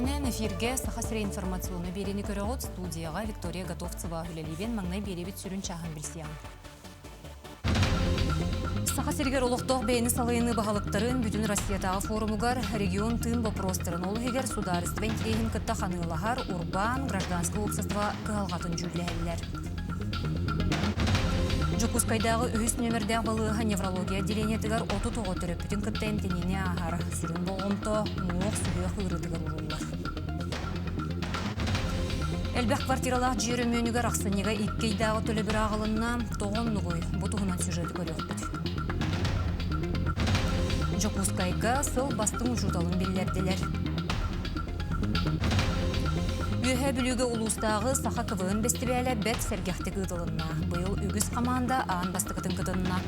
чэһинэн эфиргэ Саха сирэ информационнай биэриини көрөҕүт. Студияҕа Виктория Готовцева үлэлиибин. Маҥнай биэриибит сүрүн чааһын билсиэҕиҥ. Саха сиригэр олохтоох бэйэни салайыныы баһылыктарын бүтүн Россиятааҕы форумугар регион тыын боппуруостарын, ол иһигэр судаарыстыба интэриэһин кытта ханыылаһар урбаан, гражданскай уопсастыба кыһалҕатын дьүүллэһэллэр. Дьокуускайдааҕы үһүс нүөмэрдээх балыыһа неврология отделениетыгар 30 оҕо төрөппүтүн кытта эмтэниини ааһар. Сүрүн болҕомто муох сүһүөх ыарыытыгар ууруллар. Элбэх квартиралаах дьиэ өрөмүөнүгэр ахсынньыга икки ыйдааҕы төлөбүр ааҕылынна. Тоҕо оннугуй? Бу туһунан сюжеты көрүөхпүт. Дьокуускайга сыл бастыҥ учууталын биллэрдилэр. Үөһээ Бүлүүгэ улуустааҕы Саха КВН бэстибээлэ бэрт сэргэхтик ыытылынна. Быйыл үгүс хамаанда аан бастакытын кытынна.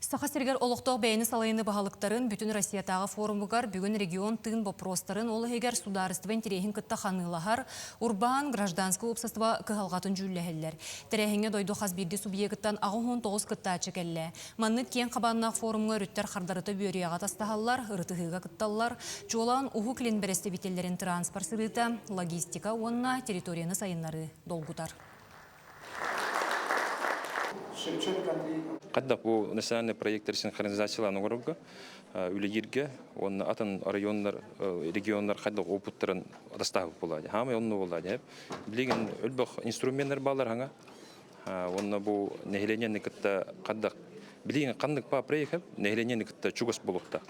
Саха сиригэр олохтоох бэйэни салайыныы баһылыктарын бүтүн Россиятааҕы форумугар бүгүн регион тыын боппуруостарын, ол иһигэр судаарыстыба интэриэһин кытта ханыылаһар, урбаан, гражданскай уопсастыба кыһалҕатын дьүүллэһэллэр. Тэрээһиҥҥэ дойду хас биирдии субъегыттан 89 кыттааччы кэллэ. Маннык киэҥ хабааннаах форумҥа өрүттэр хардарыта үөрүйэҕи атастаһаллар, ырытыһыыга кытталлар. Чуолаан Уһук Илин бэрэстэбиитэллэрин транспорт сырыыта, логистика уонна территорияны сайыннарыы долгутар. Хайдах бу национальный проекттар синхронизациялаан оҥорорго, үлэлииргэ уонна атын районнар, регионнар хайдах опыттарын атастаһыбыт буолаа дии. Хаамай онно буолаа дии. Билигин элбэх инструменнар баалар хаҥа. Уонна бу нэһилиэнньэни кытта хайдах билигин ханнык па проект нэһилиэнньэни кытта чугас буолуохтаах.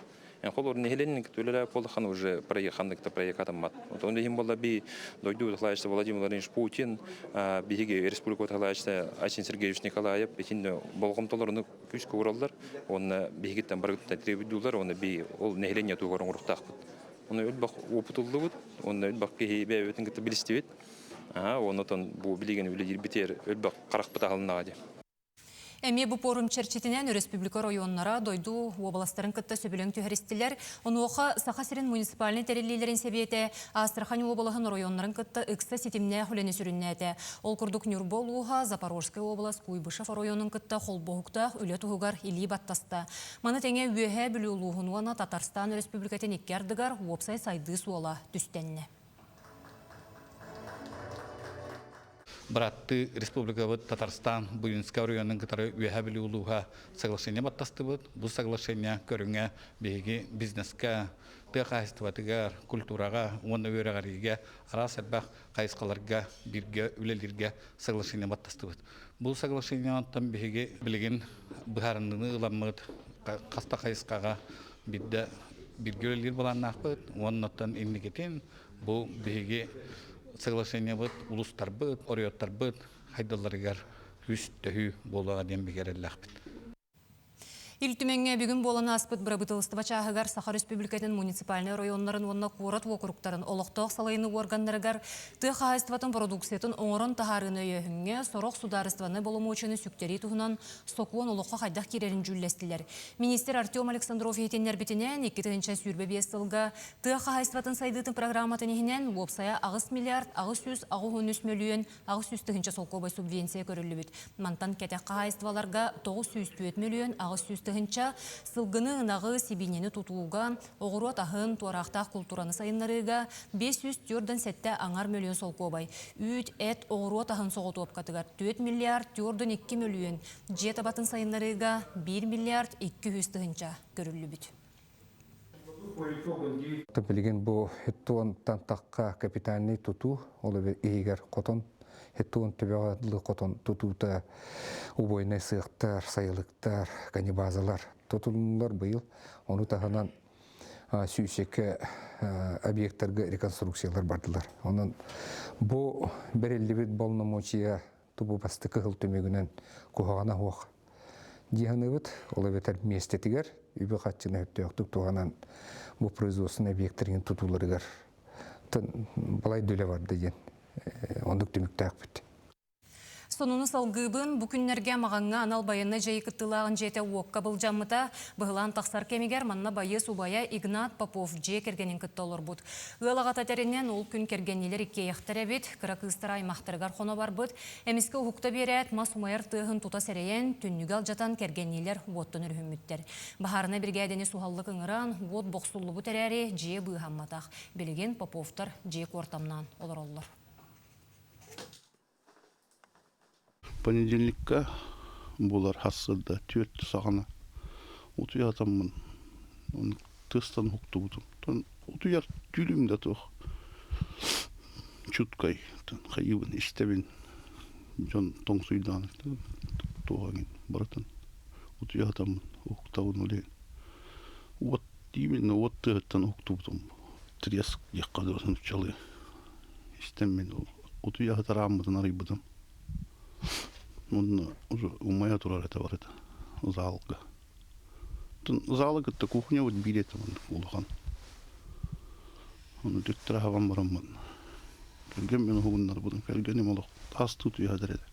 Холор нэһилиэнньэни кытта үлэлээбит буоллахан уже проект ханнык да проект атаммат. Онтон иһин буолла би дойду утахлааччыта Владимир Владимирович Путин, биһиги республика утахлааччыта Айсен Сергеевич Николаев итиннэ болҕомтолоруну күүскэ уураллар. Уонна биһигиттэн барыгыттан требуйдуулар, уонна би ол нэһилиэнньэ туһугар оҥоруохтаахпыт. Оны элбэх опытыллыбыт, уонна элбэх киһи бэйэбитин кытта билистибит. Онотон бу билигин үлэлиирбитигэр элбэх харахпыт аһылыннаҕа дии. Эмиэ бу пуорум чэрчитинэн өрөспүүбүлүкэ оройуоннара дойду уобаластарын кытта сөбүлэҥ түһэристилэр. Онуоха Саха сирин муниципальнай тэриллиилэрин сэбиэтэ Астрахань уобалаһын оройуоннарын кытта ыкса ситимнээх үлэни сүрүннээтэ. Ол курдук Ньурба улууһа Запорожскай уобалас Куйбышев оройуонун кытта холбоһуктаах үлэ туһугар илии баттаста. Маны тэҥэ Үөһээ Бүлүү улууһун уонна Татарстан Өрөспүүбүлүкэтин икки ардыгар уопсай сайдыы суола түстэннэ. Быраттыы республикабыт Татарстан Буинскай оройуонун кытары Үөһээ Бүлүү улууһа соглашение баттастыбыт. Бу соглашение көрүҥэ биһиги бизнеска, тыа хаһаайыстыбатыгар, культураҕа уонна үөрэҕириигэ араас элбэх хайысхаларга бииргэ үлэлииргэ соглашение баттастыбыт. Бу соглашениеттан биһиги билигин быһаарыныыны ыламмыт хас да хайысхаҕа биирдэ бииргэ үлэлиир былааннаахпыт уонна оттон инникитин бу биһиги соглашениебыт улуустарбыт, оройуоттарбыт хайдалларыгар күүс төһүү буолуоҕа диэн бигэ эрэллээхпит. Ил Түмэҥҥэ бүгүн буолан ааспыт бырабыыталыстыба чааһыгар Саха Өрөспүүбүлүкэтин муниципальнай оройуоннарын уонна куорат уокуруктарын олохтоох салайыныы уорганнарыгар тыа хаһаайыстыбатын бородууксуйатын оҥорон таһаарыыны өйөөһүҥҥэ сорох судаарыстыбаннай боломуочуйаны сүктэрии туһунан сокуон олоххо хайдах киирэрин дьүүллэстилэр. Министр Артем Александров иһитиннэрбитинэн, 2025 сылга тыа хаһаайыстыбатын сайдыытын программатын иһинэн уопсайа 8 миллиард 883 мөлүйүөн 800 тыһыынча солкуобай субвенция көрүллүбүт. Мантан кэтэх хаһаайыстыбаларга 904 мөлүйүөн 800 тыһыынча, сылгыны, ынаҕы, сибиинньэни тутууга, оҕуруот аһын, туораахтаах култуураны сайыннарыыга 547 аҥар мөлүйүөн солкуобай, үүт, эт, оҕуруот аһын соҕотуопкатыгар 4 миллиард 42 мөлүйүөн, дьиэ табатын сайыннарыыга 1 миллиард 200 тыһыынча көрүллүбүт. Билигин бу хеттуонтан тахха капитальный тутуу, ол иһигэр хотон, хеттуон төбөҕө дылы хотон тутуута, убойнай сыахтар, сайылыктар, канибазалар тутуллар быйыл. Ону таһынан сүүсэкэ объектарга реконструкциялар бардылар. Онон бу бэриллибит полномочия тубу бастакы сыл түмүгүнэн куһаҕана суох дии саныыбыт. Ол эбэтэр миэстэтигэр үбү-харчыны сөптөөхтүк туһанан бу производственнай объектэрин тутууларыгар балай да үлэ барда диэн оннук түмүктээхпит. Сонуну салгыыбын. Бу күннэргэ Маҕаҥҥа анал байыаннай дьайыы кыттыылааҕын дьиэтэ уокка былдьаммыта. Быһылаан тахсар кэмигэр манна байыас убайа Игнат Попов дьиэ кэргэнин кытта олорбут. Ыал аҕата этэринэн, ол күн кэргэннилэр иккиэйэхтэр эбит, кыра кыыстара аймахтарыгар хоно барбыт. Эмискэ уһукта биэрээт, мас умайар тыаһын тута сэрэйэн, түннүгү алдьатан кэргэнниилэр уоттан өрүһүммүттэр. Баһаарынай биригээдэни суһаллык ыҥыран, уот бохсуллубут эрээри, дьиэ быыһамматах. Билигин Поповтар дьиэ куортамнаан олороллор. Понедельникка буолар сарсыарда түөрт саҕана утуйа сатаммын тыастан уһуктубутум. Утуйар түүлүм да туох чуткай хайыыбын истэбин дьон тоҥсуйдаан туох эҥин барытын утуйа сатаммын уһуктабын ол иһин уот именно уот тыаһыттан уһуктубутум треск диэххэ дылы нууччалыы истэн мин утуйа сытар ааммытын арыйбытым уонна уже умайа турар этэ барыта залга залы кытта кухнябыт биир этэ улахан ону төттөрү аһабан бараммын кэргэн мин уһугуннарбытым кэргэним олох астыы утуйа сытар этэ.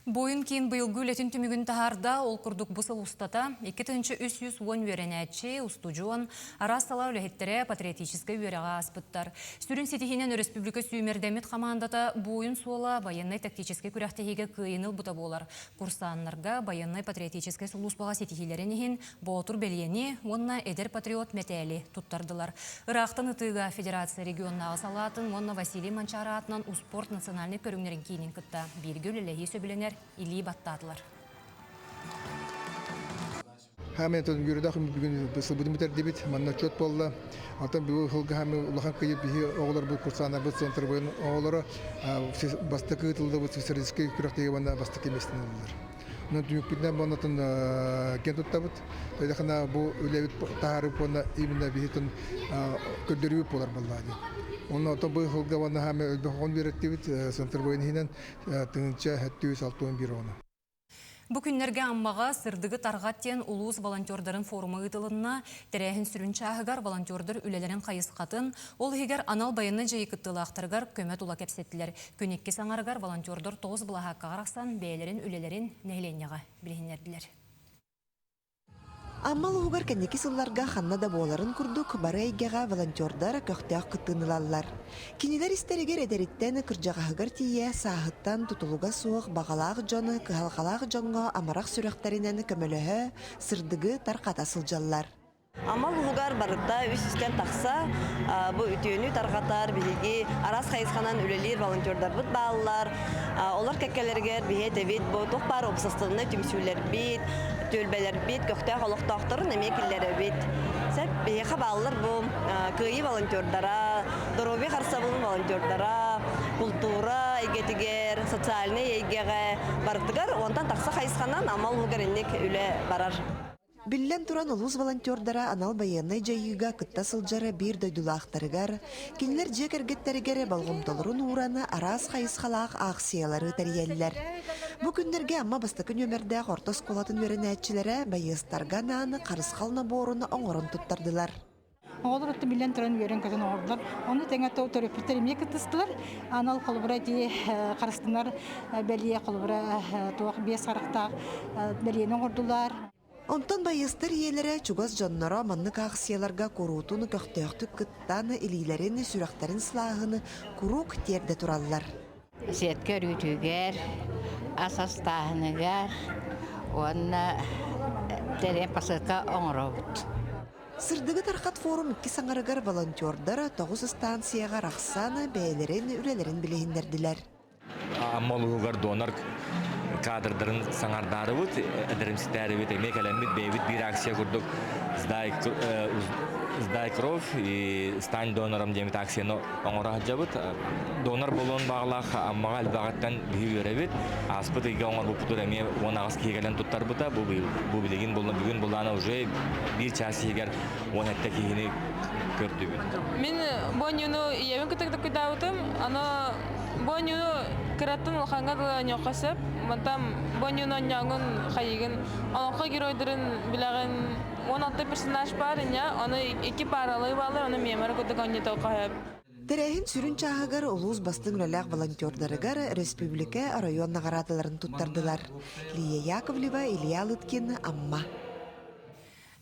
Буойун киин быйылгы үлэтин түмүгүн таһаарда. Ол курдук бу сыл устата 2310 үөрэнээччи, устудьуон, араас салаа үлэһиттэрэ патриотическай үөрэҕи ааспыттар. Сүрүн ситиһиинэн өрөспүүбүлүкэ сүүмэрдэммит хамаандата Буойун суола байыаннай-тактическай күрэхтэһиигэ кыайыыны ылбыта буолар. Курсааннарга байыаннай-патриотическай сулууспаҕа ситиһиилэрин иһин Боотур бэлиэни уонна Эдэр патриот мэтээли туттардылар. Ыраахтан ытыыга федерация регионнааҕы салаатын уонна Василий Манчаары аатынан успуорт национальнай көрүҥнэрин киинин кытта бииргэ үлэлэһии сөбүлэҥэр илии баттаатылар. Хаамын үөрдэх бүгүн сылбытын бүтэрдибит. Манна отчет буолла. Антон бүгүн сылга хаамы улахан кыйып биһи оҕолорбут курсааннарбыт центрбын оҕолоро бастакы ыытыллыбыт социалистическай күрэхтэһиигэ уонна бастакы миэстэни ыллылар. Онон түмүкпүтүнэн буоннатын киэн туттабыт. Тэдэхина бу үлэбит таһаарып уонна именно биһитин көрдөрүүбүт буолар буоллаа диэн. Онно ото бу сылга уонна хаамы элбэх оҕон үөрэттибит центр иһинэн тыһыынча сэттүүс алтыан биир оҕону. Бу күннэргэ Аммаҕа Сырдыгы тарҕат диэн улуус волонтердарын форума ыытылынна. Тэрээһин сүрүн чааһыгар волонтердар үлэлэрин хайысхатын, ол иһигэр анал байыаннай дьайыы кыттыылаахтарыгар көмө тула кэпсэттилэр. Күн иккис аҥарыгар волонтердар тоҕус былаһааккаҕа арахсан бэйэлэрин үлэлэрин нэһилиэнньэҕэ билиһиннэрдилэр. Амма улууһугар кэнники сылларга ханна да буоларын курдук, бары эйгэҕэ волонтердар көхтөөх кыттыыны ылаллар. Кинилэр истэригэр эдэриттэн кырдьаҕаһыгар тиийэ сааһыттан тутулуга суох баҕалаах дьон кыһалҕалаах дьоҥҥо амарах сүрэхтэринэн көмөлөһө, сырдыгы тарҕата сылдьаллар. Амма улууһугар барыта үс үстэн тахса бу үтүөнү тарҕатар биһиги араас хайысханан үлэлиир волонтердарбыт бааллар. Олор кэккэлэригэр биһи этэбит бу туох баар уопсастыбаннай түмсүүлэрбит, түөлбэлэрбит көхтөөх олохтоохторун эмиэ киллэрэбит. Сөп биһиэхэ бааллар бу Кыайыы волонтердара, доруобуйа харыстабылын волонтердара, култуура эйгэтигэр, социальнай эйгэҕэ барытыгар уонтан тахса хайысханан Амма улууһугар инник үлэ барар. Биллэн туран, улуус волонтердара анал байыаннай дьайыыга кытта сылдьар биир дойдулаахтарыгар, кинилэр дьиэ кэргэттэригэр болҕомтолорун ууран араас хайысхалаах аахсыйалары тэрийэллэр. Бу күннэргэ Амма бастакы нүөмэрдээх орто оскуолатын үөрэнээччилэрэ байыастарга анаан харысхал наборун оҥорон туттардылар. Оҕолор өттө биллэн туран үөрэн-көтөн оҥордулар. Ону тэҥэ төрөппүттэр эмиэ кыттыстылар. Анал холобура ити харыстанар бэлиэ холобура туох биэс харахтаах бэлиэни оҥордулар. Онтон байыастар ийэлэрэ чугас дьонноро маннык аахсыйаларга куруутун көхтөөхтүк кыттан, илиилэрин, сүрэхтэрин сылааһын куруук тиэрдэ тураллар. Сетка өрүүтүгэр, ас астааһыныгар уонна тэрийэн посылка оҥоробут. Сырдыгы тархат форум иккис аҥарыгар волонтердар тоҕус ыстаансыйаҕа арахсан бэйэлэрин үлэлэрин билиһиннэрдилэр. Амма улууһугар донор кадрдарын саҥардаарыбыт, эдэримситээрибит эмиэ кэлэммит бэйэбит биир акция курдук «Сдай, сдай кровь и стань донором» диэмит акцияны оҥоро сылдьабыт. Донор буолуон баҕалаах Аммаҕа элбэҕиттэн биһи үөрэбит. Ааспыт ыйга оҥорбуппутугар эмиэ 18 киһи кэлэн туттарбыта. Бу, бу билигин бүгүн булаана уже биир чаас иһигэр 17 киһини көрдүбүт. Мин бу оонньууну ийэбин кытта кытта Аны бу оонньууну кыраттан улахаҥҥа дылы оонньуохха сөп. Мантан бу оонньууну оонньооҥун хайыгын олоҥхо геройдарын билэҕин 16 персонаж баар иньэ, ону икки пааралыы бааллар, ону меморы курдук оонньотуохха сөп. Тэрээһин сүрүн чааһыгар улуус бастыҥ үлэлээх волонтердарыгар республика, оройуон наҕараадаларын туттардылар. Лия Яковлева, Илья Лыткин, Амма.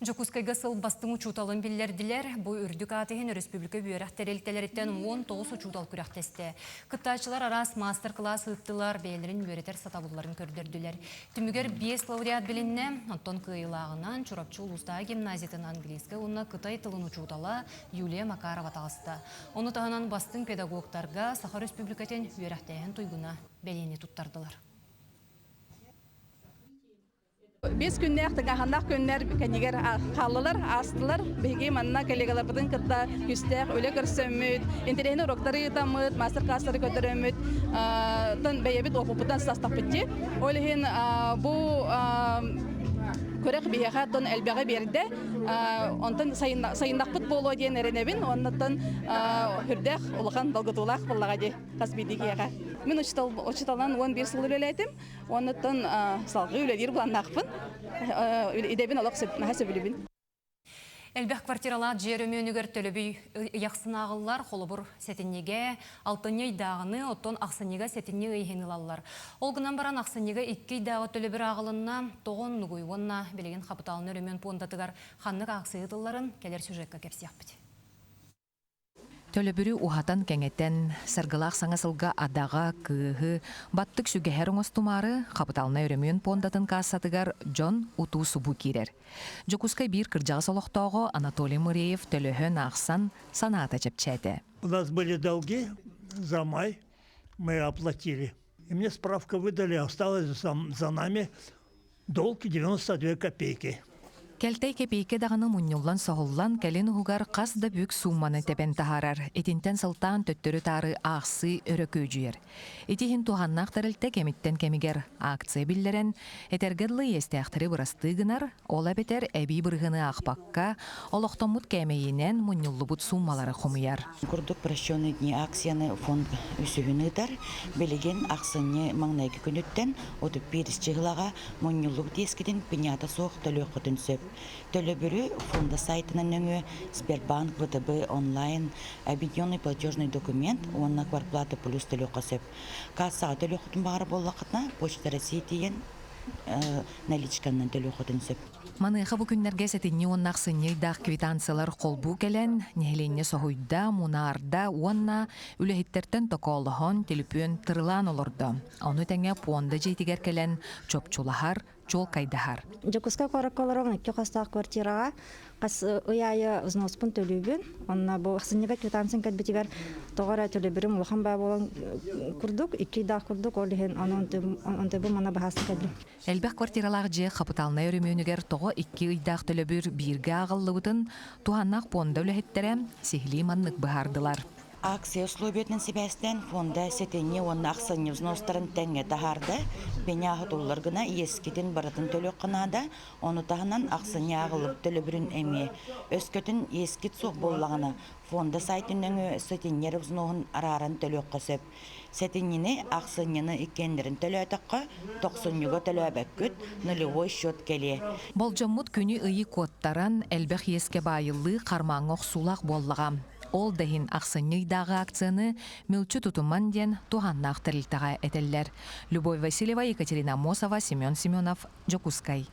Дьокуускайга сыл бастыҥ учууталын биллэрдилэр. Бу үрдүк аат иһин өрөспүүбүлүкэ үөрэх тэрилтэлэриттэн 19 учуутал күрэхтэстэ. Кыттааччылар араас маастар-кылаас ыыттылар, бэйэлэрин үөрэтэр сатабылларын көрдөрдүлэр. Түмүгэр биэс лауреат билиннэ. Оттон кыайыылааҕынан Чурапчы улуустааҕы гимназиятын английскай уонна кытай тылын учуутала Юлия Макарова таҕыста. Ону таһынан бастыҥ педагогтарга Саха Өрөспүүбүлүкэтин үөрэхтээһин туйгуна бэлиэни туттардылар. Биэс күннээх тыҥааһыннаах күннэр кэннигэр хааллылар, аастылар. Биһиги манна коллегаларбытын кытта күүстээх үлэ көрсөммүт, интэриэһинэй уроктары ыытаммыт, мастер-класстары көрдөрөммүт, тан бэйэбит уопуппутун састахпыт дии. Ол иһин бу күрэх биһиэхэ тон элбэҕи биэрдэ. Онтон сайыннахпыт буолуо диэн эрэнэбин. Оннуттан үрдээх улахан долгутуулаах буоллаҕа дии хас биирдии киһиэхэ. Мин учуутал учууталынан 11 сыл үлэлээтим. Оннуттан салгыы үлэлиир былааннаахпын. Идэбин олох наһаа сөбүлүүбүн. Элбэх квартиралаах дьиэ өрөмүөнүгэр төлөбүй ыйахсын ааҕыллар, холобур, сэтинньигэ алтынньы ыйдааҕыны, оттон ахсынньыга сэтинньи ый иһин ылаллар. Ол гынан баран ахсынньыга икки ыйдааҕы төлөбүр ааҕылынна, тоҕо оннугуй уонна билигин хапытаалынай өрөмүөн пуондатыгар ханнык аахсыйа ыытылларын кэлэр сюжекка кэпсиэхпит. Төлөбүрү уһатан-кэҥэтэн, саргылаах саҥа сылга адаҕа, кыыһы, баттык сүгэһэр оҥостумаары, хапытаалынай өрөмүөн пуондатын каассатыгар дьон утуу-субуу киирэр. Дьокуускай биир кырдьаҕас олохтооҕо Анатолий Мыреев төлөһөн аахсан, санаата чэпчээтэ. У нас были долги за май, мы оплатили. И мне справка выдали, осталось за нами долг 92 копейки. Кэлтэй кэпиэйкэ даҕаны мунньуллан-соһуллан, кэлин уһугар хас да бүк суумманы тэбэн таһаарар. Итинтэн сылтаан төттөрү-таары аахсыы өрө күөдьүйэр. Ити иһин туһааннаах тэрилтэ кэмиттэн кэмигэр акция биллэрэн, этэргэ дылы иэстээхтэри бырастыы гынар, ол эбэтэр эбии бырыһыаны аахпакка, олохтоммут кээмэйинэн мунньуллубут сууммалары хомуйар. Курдук прощенные дни акцияны фонд үсүһүн ыытар. Билигин ахсынньы маҥнайгы күнүттэн 31 чыһылаҕа мунньуллубут иэскитин пенята суох төлүөххүтүн сөп. Төлөбүрү фонда сайтынан нөҥүө Сбербанк, ВТБ онлайн, объединенный платежный документ уонна квартплата плюс төлүөххэ сөп. Кассаҕа төлүөххүтүн баҕара буоллаххытына, Почта России тиийэн наличканан төлүөххүтүн сөп. Маныаха бу күннэргэ сэтинньи уонна ахсынньы ыйдаах квитанциялар холбуу кэлэн, нэһилиэнньэ соһуйда, мунаарда уонна үлэһиттэртэн токоолоһон, түлүпүөн тырылаан олордо. Ону тэҥэ пуонда дьиэтигэр кэлэн чопчулаһар, чуолкайдаһар. Дьокуускай куоракка олоробун икки хостоох квартираҕа хас ый аайы взноспун төлүүбүн. Онно бу ахсынньыга квитанциям кэлбитигэр тоҕо эрэ төлөбүрүм улахан баа буолан курдук, икки ыйдаах курдук, ол иһин онтубун мана баһаста кэллим. Элбэх квартиралаах дьиэ хапытаалынай өрөмүөнүгэр тоҕо икки ыйдаах төлөбүр бииргэ ааҕыллыбытын туһааннаах пуонда үлэһиттэрэ сиһилии маннык быһаардылар. Акция условиятынан сибээстээн фонда сэтинньи уонна ахсынньы взностарын тэҥҥэ таһаарда. Пеня туллар гына иэскитин барытын төлүөххэ наада. Ону таһынан ахсынньы ааҕыллыбыт төлөбүрүн эмиэ. Өскөтүн иэскит суох буоллаҕына, фонда сайтын нөҥүө сэтинньи взноһун арааран төлүөххэ сөп. Сэтинньини, ахсынньыны иккиэннэрин төлөөтөххө, тохсунньуга төлөөбөккүт, нулевой счет кэлиэ. Болдьоммут күнү-ыйы куоттаран, элбэх иэскэ баайыллыы хармааҥҥа охсуулаах буоллаҕа. Ол да иһин ахсынньы ыйдааҕы акцияны мүлчү тутуман диэн туһааннаах тэрилтэҕэ этэллэр. Любовь Васильева, Екатерина Аммосова, Семен Семенов, Дьокуускай.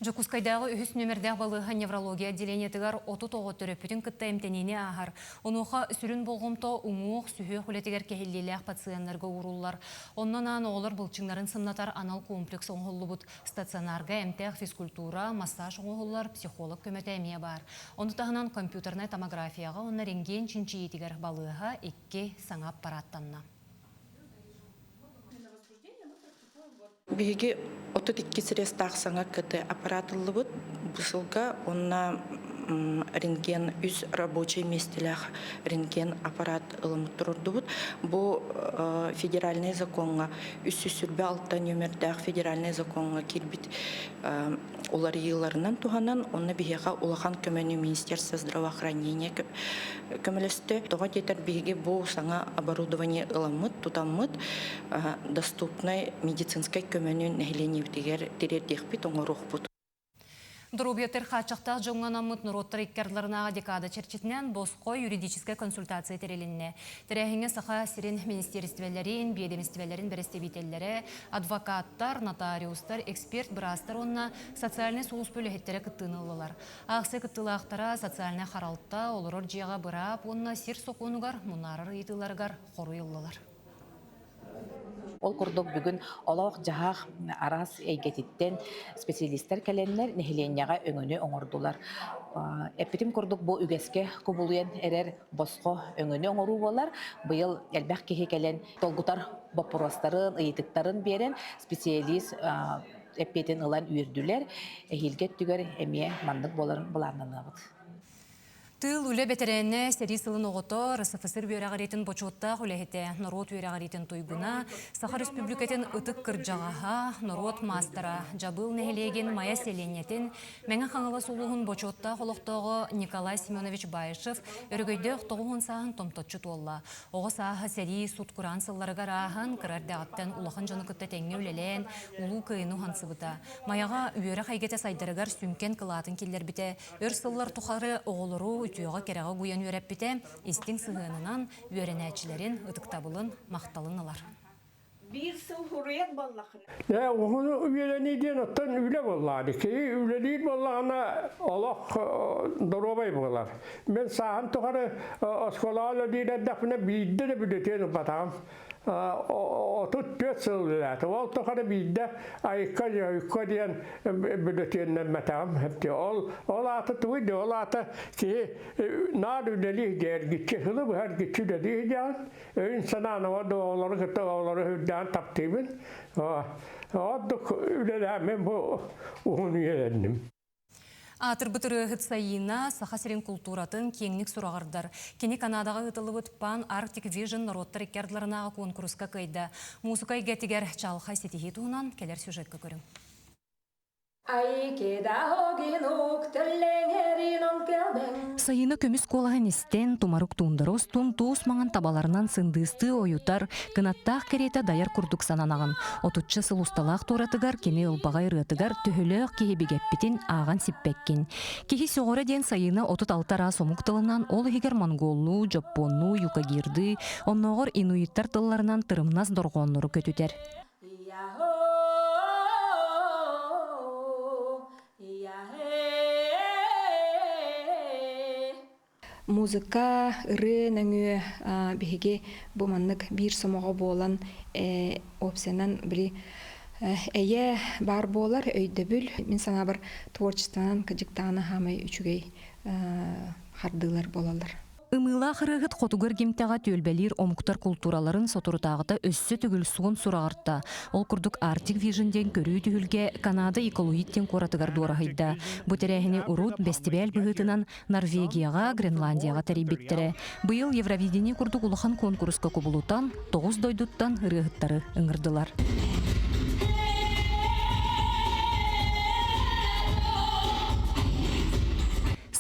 Дьокуускайдааҕы үһүс нүөмэрдээх балыыһа неврология отделениетыгар 30 оҕо төрөппүтүн кытта эмтэниини ааһар. Онуоха сүрүн болҕомто уҥуох, сүһүөх үлэтигэр кэһиллиилээх пациеннарга ууруллар. Онно анаан оҕолор былчыҥнарын сымнатар анал комплекс оҥоһуллубут. Стационарга эмтээх физкультура, массаж оҥоһуллар, психолог көмөтө эмиэ баар. Ону таһынан компьютернай томографияҕа уонна рентген чинчийиитигэр балыыһа икки саҥа аппараттанна. Биһиги 32 средстаах саҥа КТ аппарат ыллыбыт бу сылга уонна рентген үс рабочай миэстэлээх рентген аппарат ылыммыт турурдубут. Бу федеральнай законҥа 326 нүөмэрдээх федеральнай законҥа киирбит уларыйыыларынан туһанан, онно биһиэхэ улахан көмөнү Министерство здравоохранения көмөлөстө. Тоҕо диэтэр биһиги бу саҥа оборудование ыламмыт, тутаммыт доступнай медицинскэй көмөнү нэһилиэнньэбитигэр тириэрдиэхпит, оҥоруохпут. Доруобуйатыгар хааччахтаах дьоҥҥо анаммыт норуоттар икки ардыларынааҕы декада чэрчитинэн босхо юридическай консультация тэрилиннэ. Тэрээһиҥҥэ Саха сирин министиэристибэлэрин, биэдэмистибэлэрин бэрэстэбиитэллэрэ, адвокаттар, нотариустар, эксперт-быраастар уонна социальнай сулууспа үлэһиттэрэ кыттыыны ыллылар. Аахсыйа кыттыылаахтара социальнай харалта, олорор дьиэҕэ быраап уонна сир сокуонугар мунаарар ыйытыыларыгар хоруй ыллылар. Ол курдук бүгүн олох-дьаһах араас эйгэтиттэн специалистар кэлэннэр нэһилиэнньэҕэ өҥөнү оҥордулар. Эппитим курдук бу үгэскэ кубулуйан эрэр босхо өҥөнү оҥоруу буолар. Быйыл элбэх киһи кэлэн толгутар боппуруостарын, ыйытыктарын биэрэн специалист эппиэтин ылан үөрдүлэр. Эһиилги өттүгэр эмиэ маннык буоларын былааннаныабыт. Тыыл үлэ бэтэрээнэ, сэрии сылын оҕото, РСФСР үөрэҕириитин бочуоттаах үлэһитэ, норуот үөрэҕириитин туйгуна, Саха Республикатын ытык кырдьаҕаһа, норуот маастара, Дьабыыл нэһилиэгин Майа сэлиэнньэтин, Мэҥэ Хаҥалас улууһун бочуоттаах олохтооҕо Николай Семенович Баишев өрөгөйдөөх 90 сааһын томточчу туолла. Оҕо сааһа сэрии сут-кураан сылларыгар ааһан, кыра эрдэҕиттэн улахан дьону кытта тэҥҥэ үлэлээн, Улуу Кыайыыны уһансыбыта. Майаҕа үөрэх эйгэтэ сайдарыгар сүҥкэн кылаатын киллэрбитэ, Өр сыллар тухары оҕолору үтүөҕэ-кэрэҕэ угуйан үөрэппитэ, истиҥ сыһыанынан үөрэнээччилэрин ытыктабылын, махталын ылар. Биир сыл хуруйар буоллахына. Ээ, уһуну үөрэнии диэн оттон үлэ буоллаҕа. Киһи үлэлиир буоллаҕына олох доруобай буолар. Мен сааһым тухары оскуолаҕа үлэлиир эрдэхпинэ биирдэ да бүлүтүөн ылбатаҕым. 34 сыл үлэлээтим. Ол тухары биирдэ айыкка дьойукка диэн бүлүтүөннэммэтэҕим. Ол ол аата тугуй да ол аата киһи наар үлэлии эргиччи сылы быһа эргиччи үлэлии сылдьаҕын. Өйүн санаан оҕолору кытта оҕолору үрдээн таптыыбын. Ордук үлэлээммин бу уһун үйэлэнним. Аатырбыт ырыаһыт Саина Саха сирин култууратын киэҥник сураҕырдар. Кини Канадаҕа ыытыллыбыт Pan Arctic Vision норуоттар икки ардыларынааҕы куонкуруска кыайда. Муусука эйгэтигэр чаҕылхай ситиһии туһунан кэлэр сюжекка көрүҥ. Сайына көмүс куолаһын истэн, тумарык туундара устун туус маҥан табаларынан сындыыстыы ойутар, кынаттаах кэриэтэ дайар курдук сананаҕын. Отучча сыл усталаах туоратыгар кини ылбаҕай ырыатыгар төһөлөөх киһи бигэтпитин ааҕан сиппэккин. Киһи сөҕөрө диэн Сайыына 36 араас омук тылынан, ол иһигэр монголлуу, дьоппуоннуу, юкагирдыы, оннооҕор инуиттар тылларынан тырымнас дорҕооннору көтүтэр. Музыка, ырыа нөҥүө биһиги бу маннык биир сомоҕо буолан опциянан били эйэ баар буолар өйдөбүл мин санаабар творчествонан кыдьыктаҕына хаамай үчүгэй хардыылар буолаллар. Ымыылаах ырыаһыт хотугу эргимтэҕэ түөлбэлиир омуктар култуураларын соторутааҕыта өссө төгүл суон сураҕырта. Ол курдук Arctic Vision диэн көрүү түһүлгэ Канада Иколуит диэн куоратыгар дуораһыйда. Бу тэрээһини урут бэстибээл быһыытынан Норвегияҕа, Гренландияҕа тэрийбиттэрэ. Быйыл Евровидение курдук улахан куонкуруска кубулутан, тоҕус дойдуттан ырыаһыттары ыҥырдылар.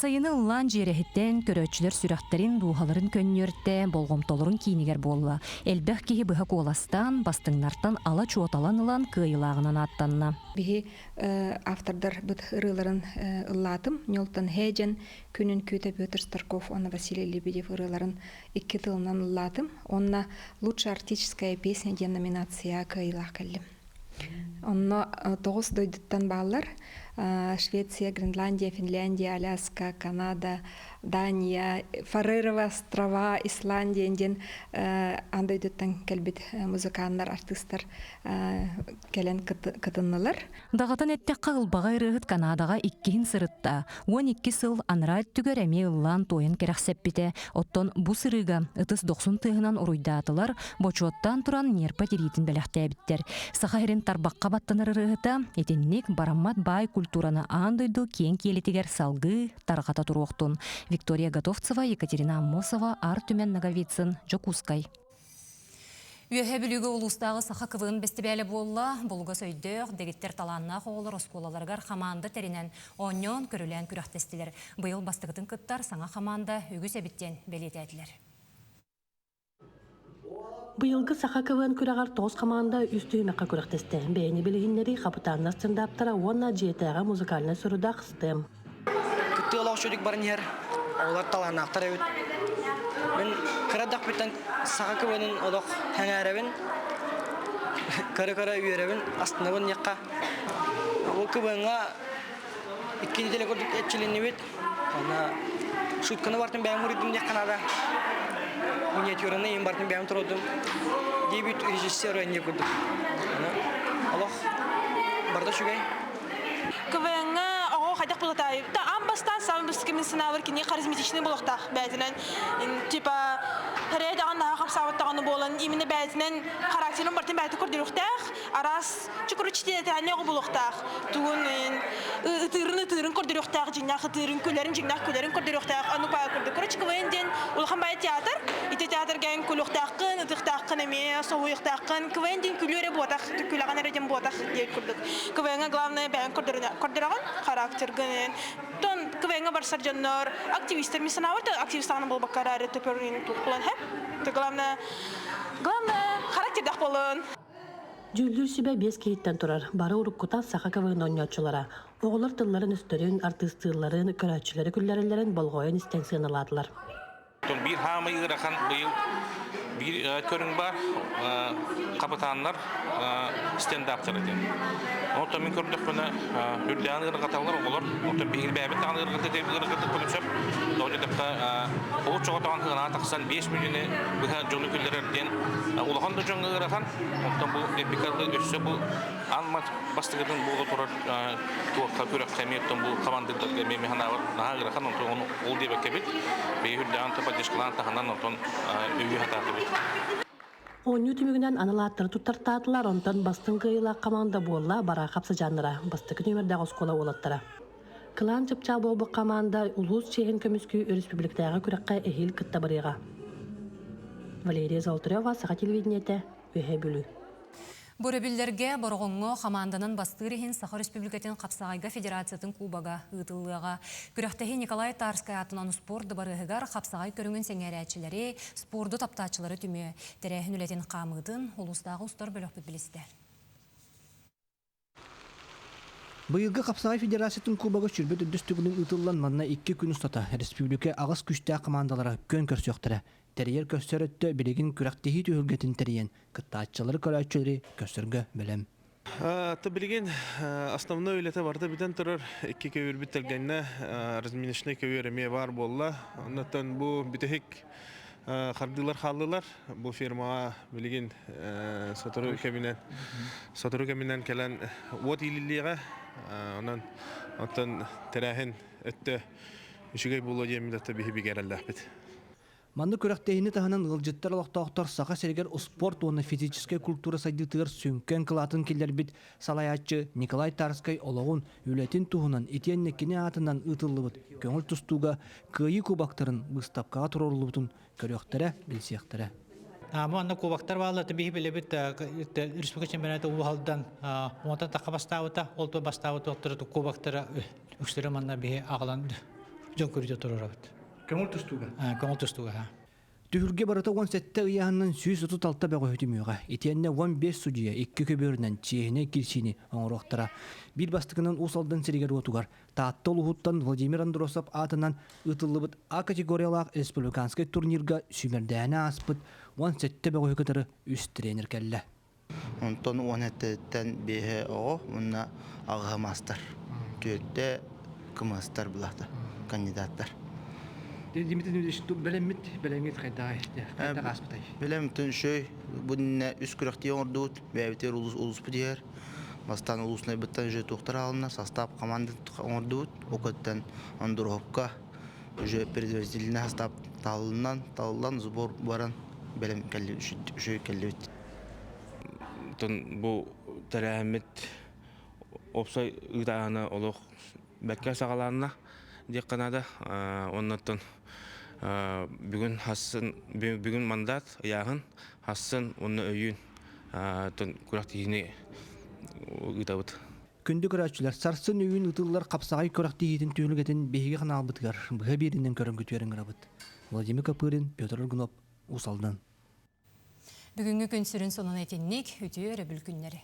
Сайыны ыллаан дьиэрэһиттэн, көрөөччүлэр сүрэхтэрин, дууһаларын көнньүөртэ, болҕомтолорун киинигэр буолла. Элбэх киһи быһа куоластаан, бастыҥнартан ала чуоталан ылан кыайыылааҕынан ааттанна. Биһи автордар быт ырыаларын ыллаатым. Ньолтон Хэдьэн, Күнүн күүтэ Петр Старков уонна Василий Лебедев ырыаларын икки тылынан ыллаатым. Уонна «Лучшая арктическая песня» диэн номинация кыайыылаах кэллим. Онно тоҕус дойдуттан бааллар. Швеция, Гренландия, Финляндия, Аляска, Канада, Дания, Фарерова острова, Исландия диэн аан дойдуттан кэлбит музыканнар, артыыстар кэлэн кытыннылар. Даҕатан эттэххэ, ылбаҕай ырыаһыт Канадаҕа иккиһин сырытта. 12 сыл анараа өттүгэр эмиэ ыллаан-туойан кэрэхсэппитэ. Оттон бу сырыыга ытыс дохсун тыаһынан уруйдаатылар, бочуоттаан туран ньиэрпэ тириитин бэлэхтээбиттэр. Саха сирин тарбахха баттанар ырыаһыта итинник бараммат баай культураны аан дойду киэҥ киэлитигэр салгыы тарҕата туруохтун. Виктория Готовцева, Екатерина Аммосова, Ар Түмэн Ноговицын, Дьокуускай. Үөһээ Бүлүүгэ улуустааҕы саха КВН бэстибээлэ буолла. Булугас өйдөөх, дэгиттэр талааннаах оҕолор оскуолаларыгар хамаанда тэринэн, оонньоон, көрүлээн күрэхтэстилэр. Быйыл бастакытын кыттар саҥа хамаанда үгүс эбит диэн бэлиэтээтилэр. Быйылгы Саха КВН күрэҕэр тоҕус хамаанда үс түһүмэххэ күрэхтэстэ. Бэйэни билиһиннэрии хапытааннар стендаптара уонна дьиэтээҕи музыкальнай сорудах STEM. Кыттыылаах үчүгдүк баран иһэр, оҕолор талааннаахтар эбит. Мин кыра эрдэхпиттэн Саха КВН-ын олох сэҥээрэбин, көрө-көрө үөрэбин, астынабын диэххэ. Бу КВН-ҥа икки неделя курдук эрчилиннибит. Уонна шутканы бартын бэйэм уруйдум диэххэ наада. Миниатюраны иин бартын бэйэм туруордум. Дебют режиссер эмиэ курдук. Олох барда үчүгэй. КВН-ҥа оҕо хайдах булатаайы да аан бастаан самый быстрый мин санаабар кини харизматичный буолуохтаах бэйэтинэн типа хэрээ даҕаны наһаа хамсаабыт даҕаны буолан именно бэйэтинэн характерын бартын бэйэтэ көрдөрүөхтээх араас чукуручтиэтээни оҕо булуохтаах тугун ытыырын ытыырын көрдөрүөхтээх дьиҥнээх ытыырын күлэрин дьиҥнээх күлэрин көрдөрүөхтээх ону паа курдук короче КВН диэн улахан баай театр ити театрга эн күлүөхтээххин ытыахтааххын эмиэ соһуйуохтааххын КВН диэн күлүү эрэ буотах күлэҕин эрэ диэн буотах диэн курдук КВН-ҥа главное бэйэҥ көрдөрөҕүн характергын тон КВН-ҥа барсар дьоннор активистар мин санаабар активистаҕына буолбакка эрээри төпөрүн туох хэп главное главное характердаах буолун. Дьүүллүүр сүбэ биэс киһиттэн турар. Бары уруккута саха КВН оонньооччулара. Оҕолор тылларын-өстөрүн, артыыстыылларын, көрөөччүлэри күллэрэллэрин болҕойон истэн сыаналаатылар. Биир хаамай ыарахан быйыл биир көрүҥ баар хапытааннар стендаптара диэн. Онтон мин көрдөхпүнэ үрдээн ыарырҕаталлар оҕолор. Онтон биһиги бэйэбит даҕаны ыарырҕатыппытын сөп. Тоҕо диэтэххэ олус чоҕотоҕон сыанаҕа тахсан 5 мүнүүнү быһа дьону күллэрэр диэн улахан да дьоҥҥо ыарахан. Онтон бу эпикалы өссө бу аан бастакытын буола турар туохха күрэххэ эмиэ оттон бу хамандыырдарга эмиэ мин санаабар наһаа ыарахан онтон ону ол диэбэккэбит биһиги үрдэҕин поддержкалаан таһынан онтон өйүү сатаатыбыт. Оонньуу түмүгүнэн анал ааттары туттартаатылар, онтон бастыҥ кыайыылаах хамаанда буолла Бараахап сыдьааннара, бастакы нүөмэрдээх оскуола уолаттара. Кылаан чыпчаал буолбут хамаанда улуус чиэһин көмүскүү өрөспүүбүлүкэтээҕи күрэххэ эһиил кытта барыаҕа. Валерия Золотарева, Саха телевидениетэ, Үөһээ Бүлүү. Бу өрөбүллэргэ Бороҕоҥҥо хамаанданан бастыыр иһин Саха Өрөспүүбүлүкэтин хапсаҕайга федерациятын кубога ыытыллыаҕа. Күрэхтэһии Николай Тарскай аатынан успуорт дыбарыаһыгар хапсаҕай көрүҥүн сэҥээрээччилэри, спорду таптааччылары түмүө. Тэрээһин үлэтин хаамыытын улуустааҕы устар бөлөхпүт билистэ. Быйылгы Хапсаҕай Федерациятын Кубога сүүрбэ төрдүс төгүлүн ыытыллан манна икки күн устата республика аҕыс күүстээх хамаандалара күөн көрсүөхтэрэ. Тэрийэр көрсөр өттө билигин күрэхтэһии түһүлгэтин тэрийэн, кыттааччылары көрөөччүлэри көрсөргө бэлэм. Билигин основной үлэтэ барыта бүтэн турар. Икки көбүөрбүт тэлгэннэ, разминочнай көбүөр эмиэ баар буолла. Оннуттан бу бүтэһик хардыылар хааллылар. Бу фирмаҕа билигин сотору кэминэн сотору кэминэн кэлэн уот иилиллиэҕэ. Онон оттон тэрээһин өттө үчүгэй буолуо диэммит өттө биһи бигэ эрэллээхпит. Маннык күрэхтэһиини таһынан ыалдьыттар олохтоохтор Саха сиригэр успуорт уонна физическэй культура сайдыытыгар сүҥкэн кылаатын киллэрбит салайааччы Николай Тарскай олоҕун, үлэтин туһунан итиэннэ кини аатынан ыытыллыбыт көҥүл тустууга Кыайыы кубоктарын быыстапкаҕа туруоруллубутун көрүөхтэрэ, билсиэхтэрэ. Бу анна кубоктар бааллар, биһи билэбит республика чемпионата уһалдан онтон тахха бастаабыта, ол то бастаабыт туохтара кубоктара үксүлэрэ манна биһи аҕалан дьон көрүүтэ турарабыт. Көҥүл тустууга? Көҥүл тустууга. Түһүлгэ барыта 17 ыйааһынынан 136 бөҕөһү түмүөҕэ. Итиэннэ 15 судьуйа икки көбүөрүнэн чиэһинэй киирсиини оҥоруохтара. Биир бастакынан Уус Алдан сиригэр-уотугар Таатта улууһуттан Владимир Андросов аатынан ыытыллыбыт А категориялаах республиканскай турнирга сүүмэрдээһини ааспыт 17 бөҕөһү кытары үс тренер кэллэ. Онтон 17-тэн биэһэ оҕо уонна аҕыһа маастар. Түөртэ кымыастар булата кандидаттар. Дмитрий Дмитриевич, бэлэммит бэлэмҥит хайдаҕай? Хайдах ааспытай? Бэлэм үчүгэй. Бу иннинэ үс күрэхтии оҥордубут. Бэйэбитигэр улуус улууспут иһэр. Бастаан улуснайбыттан уже туохтар аалынна, состав команда оҥордубут. Ол Андроповка уже предварительный состав талылынан, талыллан сбор баран бэлэм үчүгэй кэллибит. Бу тэрээһиммит уопсай ыытааһына олох бэккэ саҕаланна диэххэ наада. Оннуттан бүгүн хассын бүгүн мандат ыйааһын хассын уонна өйүүн күрэхтэһиини ыытабыт. Күндү көрөөччүлэр, сарсын өйүүн ыытыллар хапсаҕай күрэхтэһиитин түһүлгэтин биһиги ханаалбытыгар быһа биэринэн көрөн күтүөрүн ырабыт. Владимир Копырин, Петр Аргунов, Уус Алдан. Бүгүҥҥү күн сүрүн сонун итинник, үтүө өрөбүл күннэри.